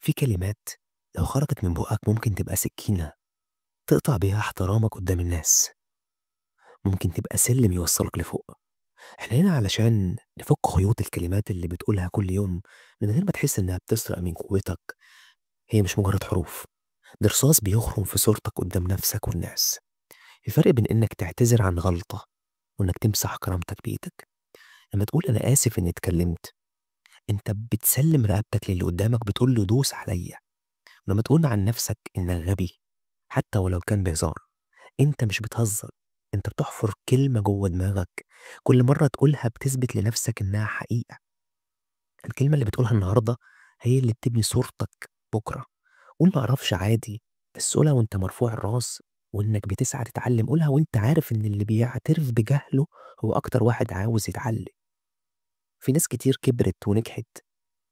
في كلمات لو خرجت من بقك ممكن تبقى سكينة تقطع بيها احترامك قدام الناس، ممكن تبقى سلم يوصلك لفوق. احنا هنا علشان نفك خيوط الكلمات اللي بتقولها كل يوم من غير ما تحس انها بتسرق من قوتك. هي مش مجرد حروف، ده رصاص بيخرم في صورتك قدام نفسك والناس. الفرق بين انك تعتذر عن غلطة وانك تمسح كرامتك بإيدك. لما تقول انا اسف اني اتكلمت، انت بتسلم رقبتك للي قدامك، بتقول له دوس عليا. ولما تقول عن نفسك انك غبي حتى ولو كان بهزار، انت مش بتهزر، انت بتحفر كلمة جوه دماغك كل مرة تقولها بتثبت لنفسك انها حقيقة. الكلمة اللي بتقولها النهاردة هي اللي بتبني صورتك بكرة. قول ما اعرفش عادي، بس قولها وانت مرفوع الراس وانك بتسعى تتعلم. قولها وانت عارف ان اللي بيعترف بجهله هو اكتر واحد عاوز يتعلم. في ناس كتير كبرت ونجحت،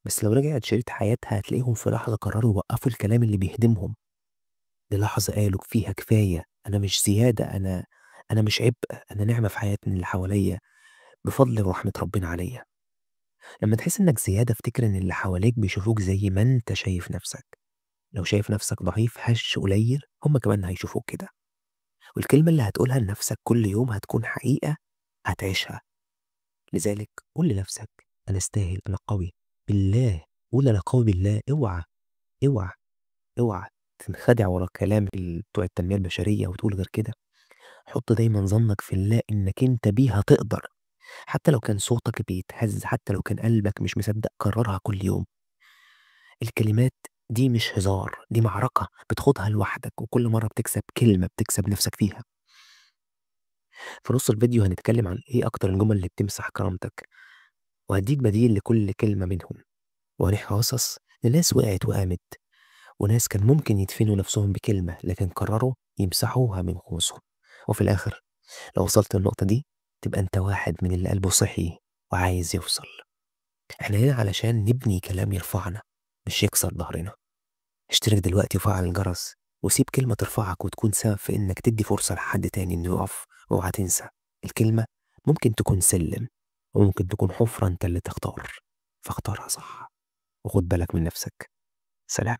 بس لو رجعت شريط حياتها هتلاقيهم في لحظة قرروا يوقفوا الكلام اللي بيهدمهم. للحظة قالوا فيها كفاية، أنا مش زيادة، أنا مش عبء، أنا نعمة في حياة اللي حواليا بفضل ورحمة ربنا عليا. لما تحس إنك زيادة افتكر إن اللي حواليك بيشوفوك زي ما أنت شايف نفسك. لو شايف نفسك ضعيف هش قليل، هم كمان هيشوفوك كده. والكلمة اللي هتقولها لنفسك كل يوم هتكون حقيقة هتعيشها. لذلك قول لنفسك أنا استاهل، أنا قوي بالله. قول أنا قوي بالله. اوعى اوعى اوعى تنخدع ورا كلام بتوع التنمية البشرية وتقول غير كده. حط دايما ظنك في الله إنك أنت بيها تقدر، حتى لو كان صوتك بيتهز، حتى لو كان قلبك مش مصدق. كررها كل يوم. الكلمات دي مش هزار، دي معركة بتخوضها لوحدك، وكل مرة بتكسب كلمة بتكسب نفسك فيها. في نص الفيديو هنتكلم عن إيه أكتر الجمل اللي بتمسح كرامتك، وهديك بديل لكل كلمة منهم، وهنحكي قصص لناس وقعت وقامت، وناس كان ممكن يدفنوا نفسهم بكلمة لكن قرروا يمسحوها من قوسهم. وفي الآخر لو وصلت للنقطة دي تبقى أنت واحد من اللي قلبه صحي وعايز يوصل. احنا هنا علشان نبني كلام يرفعنا مش يكسر ظهرنا. اشترك دلوقتي وفعل الجرس، وسيب كلمة ترفعك وتكون سبب في إنك تدي فرصة لحد تاني إنه يقف. واوعى تنسى الكلمة ممكن تكون سلم وممكن تكون حفرة، أنت اللي تختار، فاختارها صح وخد بالك من نفسك. سلام.